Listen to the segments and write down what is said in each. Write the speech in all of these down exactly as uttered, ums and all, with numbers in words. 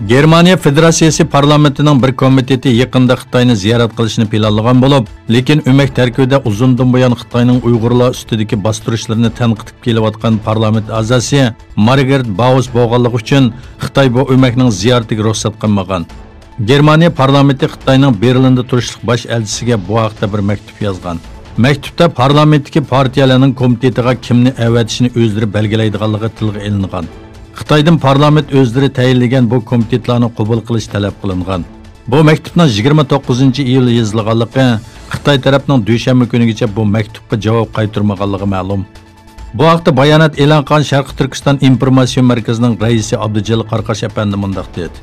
گېرمانىيە فېدېراتسىيەسى پارلامېنتىنىڭ بىر كومىتېتى يېقىندا خىتاينى زىيارەت قىلىشنى پىلانلىغان بولۇپ، لېكىن ئۆمەك تەركىبىدە ئۇزۇندىن بۇيان خىتاينىڭ ئۇيغۇرلار ئۈستىدىكى باستۇرۇشلىرىنى تەنقىد قىلىپ كېلىۋاتقان پارلامېنت ئەزاسى مارگارېت باۋۇس بولغانلىقى ئۈچۈن خىتاي بۇ ئۆمەكنىڭ زىيارىتىگە رۇخسەت قىلمىغان. گېرمانىيە پارلامېنتى خىتاينىڭ بېرلىندا تۇرۇشلۇق باش ئەلچىسىگە بۇ ھەقتە بىر مەكتۇپ يازغان. مەكتۇپتا پارلامېنتتىكى پارتىيەلەرنىڭ كومىتېتىغا كىمنى ئەۋەتىشىنى ئۆزلىرى بەلگىلەيدىغانلىقى تىلغا ئېلىنغان. خىتايدىن پارلامېنت ئۆزلىرى تەيىنلىگەن بۇ كومىتېتلارنى قوبۇل قىلىش تەلەپ قىلىنغان. بۇ مەكتۇپنىڭ يىگىرمە توققۇزىنچى ئىيۇل يېزىلغانلىقى، خىتاي تەرەپنىڭ دۈشەنبە كۈنىگىچە بۇ مەكتۇپقا جاۋاب قايتۇرمىغانلىقى مەلۇم. بۇ ھەقتە بايانات ئېلان قىلغان شەرقىي تۈركىستان ئىنفورماتسىيە مەركىزىنىڭ رەئىسى ئابدۇجېلىل قارقاش ئەپەندى مۇنداق دېدى: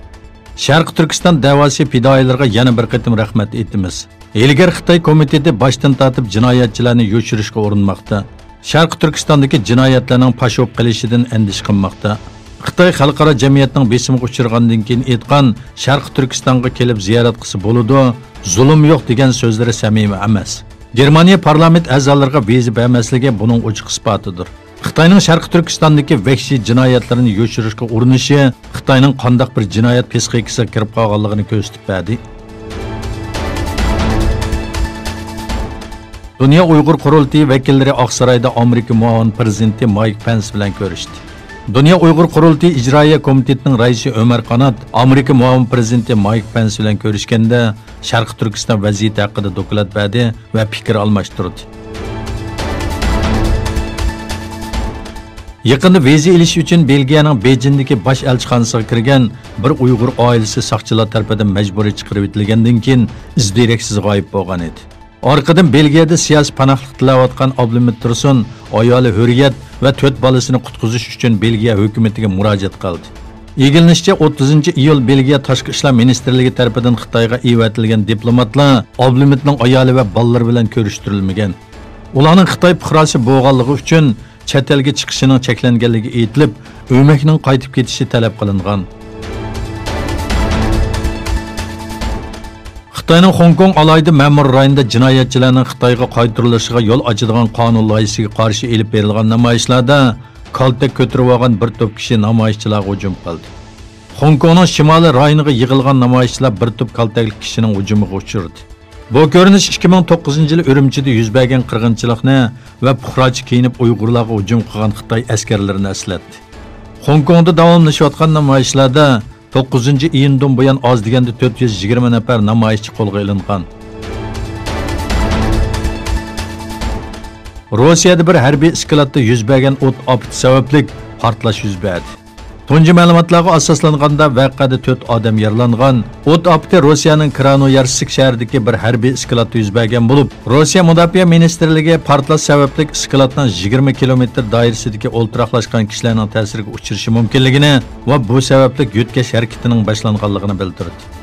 شەرقىي تۈركىستان دەۋاسى پىدائىيلىرىغا يەنە بىر قېتىم رەھمەت ئېيتىمىز. ئىلگىرى خىتاي كومىتېتى باشتىن تارتىپ جىنايەتچىلەرنى يوشۇرۇشقا ئۇرۇنماقتا. شەرقىي تۈركىستاندىكى جىنايەتلەرنىڭ پاش بولۇپ قېلىشىدىن ئەندىشە قىلماقتا. خىتاي خەلقئارا جەمئىيەتنىڭ بېسىمىغا ئۇچرىغاندىن كېيىن ئېيتقان، شەرقىي تۈركىستانغا كېلىپ زىيارەت قىلسا بولىدۇ، زۇلۇم يوق دېگەن سۆزلىرى سەمىمىي ئەمەس. گېرمانىيە پارلامېنت ئەزالىرىغا ۋىزا بەرمەسلىكى بۇنىڭ ئوچۇق ئىسپاتىدۇر. خىتاينىڭ شەرقىي تۈركىستاندىكى ۋەھشىي جىنايەتلىرىنى يوشۇرۇشقا ئۇرۇنۇشى خىتاينىڭ قانداق بىر جىنايەت پىسخىكىسىغا كىرىپ قالغانلىقىنى كۆرسىتىپ بەردى. دۇنيا ئۇيغۇر قۇرۇلتىيى ۋەكىللىرى ئاقسارايدا ئامېرىكا مۇئاۋىن پىرېزىدېنتى مايك پەنس بىلەن كۆرۈشتى. دۇنيا ئۇيغۇر قۇرۇلتىيى ئىجرائىيە كومىتېتىنىڭ رەئىسى ئۆمەر قانات ئامېرىكا مۇئاۋىن پىرېزىدېنتى مايك پەنس بىلەن كۆرۈشكەندە، شەرقىي تۈركىستان ۋەزىيىتى ھەققىدە دوكلات بەردى ۋە پىكىر ئالماشتۇردى. يېقىندا ۋىزا ئېلىش ئۈچۈن بېلگىيەنىڭ بېيجىڭدىكى باش ئەلچىخانىسىغا كىرگەن بىر ئۇيغۇر ئائىلىسى ساقچىلار تەرىپىدىن مەجبۇرىي چىقىرىۋېتىلگەندىن كېيىن، ئىز دېرەكسىز غايىب بولغان ئىدى. ئارقىدىن بېلگىيەدە سىياسىي پاناھلىق تىلەۋاتقان ئابلىمىت تۇرسۇن ئايالى ھۆرىيەت ۋە تۆت بالىسىنى قۇتقۇزۇش ئۈچۈن بېلگىيە ھۆكۈمىتىگە مۇراجىئەت قىلدى. ئىگىلىنىشىچە، ئوتتۇزىنچى ئىيۇل بېلگىيە تاشقى ئىشلار مىنىستىرلىكى تەرىپىدىن خىتايغا ئېۋەتىلگەن دىپلوماتلار ئابلىمىتنىڭ ئايالى ۋە بالىلىرى بىلەن كۆرۈشتۈرۈلمىگەن. ئۇلارنىڭ خىتاي پۇقراسى بولغانلىقى ئۈچۈن چەت ئەلگە چىقىشىنىڭ چەكلەنگەنلىكى ئېيتىلىپ، ئۆمەكنىڭ قايتىپ كېتىشى تەلەپ قىلىنغان. خىتاينىڭ خوڭكوڭ ئالاھىدە مەمۇرىي رايونىدا جىنايەتچىلەرنىڭ خىتايغا قايتۇرۇلۇشىغا يول ئاچىدىغان قانۇن لايىھىسىگە قارشى ئېلىپ بېرىلغان نامايىشلاردا كالتەك كۆتۈرۈۋالغان بىر توپ كىشى نامايىشچىلارغا ھۇجۇم قىلدى. خوڭكوڭنىڭ شىمالىي رايونىغا يىغىلغان نامايىشچىلار بىر توپ كالتەكلىك كىشىنىڭ ھۇجۇمىغا ئۇچرىدى. بۇ كۆرۈنۈش ئىككى مىڭ توققۇزىنچى يىلى ئۈرۈمچىدە يۈز بەرگەن قىرغىنچىلىقنى ۋە پۇقراچە كىيىنىپ ئۇيغۇرلارغا ھۇجۇم قىلغان خىتاي ئەسكەرلىرىنى ئەسلەتتى. خوڭكوڭدا داۋاملىشىۋاتقان نامايىشلاردا توققۇزىنچى ئىيۇندىن بۇيان ئاز دېگەندە تۆت يۈز يىگىرمە نەپەر نامايىشچى قولغا ئېلىنغان. روسىيەدە بىر ھەربىي ئىسكىلاتتا يۈز بەرگەن ئوت ئاپىتى سەۋەبلىك پارتلاش يۈز بەردى. تۇنجى مەلۇماتلارغا ئاساسلانغاندا، ۋەقەدە تۆت ئادەم يارىلانغان. ئوت ئاپىتى روسىيەنىڭ كرانويارسك شەھىرىدىكى بىر ھەربىي ئىسكىلاتتا يۈز بەرگەن بولۇپ، روسىيە مۇداپىئە مىنىستىرلىكى پارتلاش سەۋەبلىك ئىسكىلاتنىڭ يىگىرمە كىلومېتىر دائىرىسىدىكى ئولتۇراقلاشقان كىشىلەرنىڭ تەسىرگە ئۇچرىشى مۇمكىنلىكىنى ۋە بۇ سەۋەبلىك يۆتكەش ھەرىكىتىنىڭ باشلانغانلىقىنى بىلدۈردى.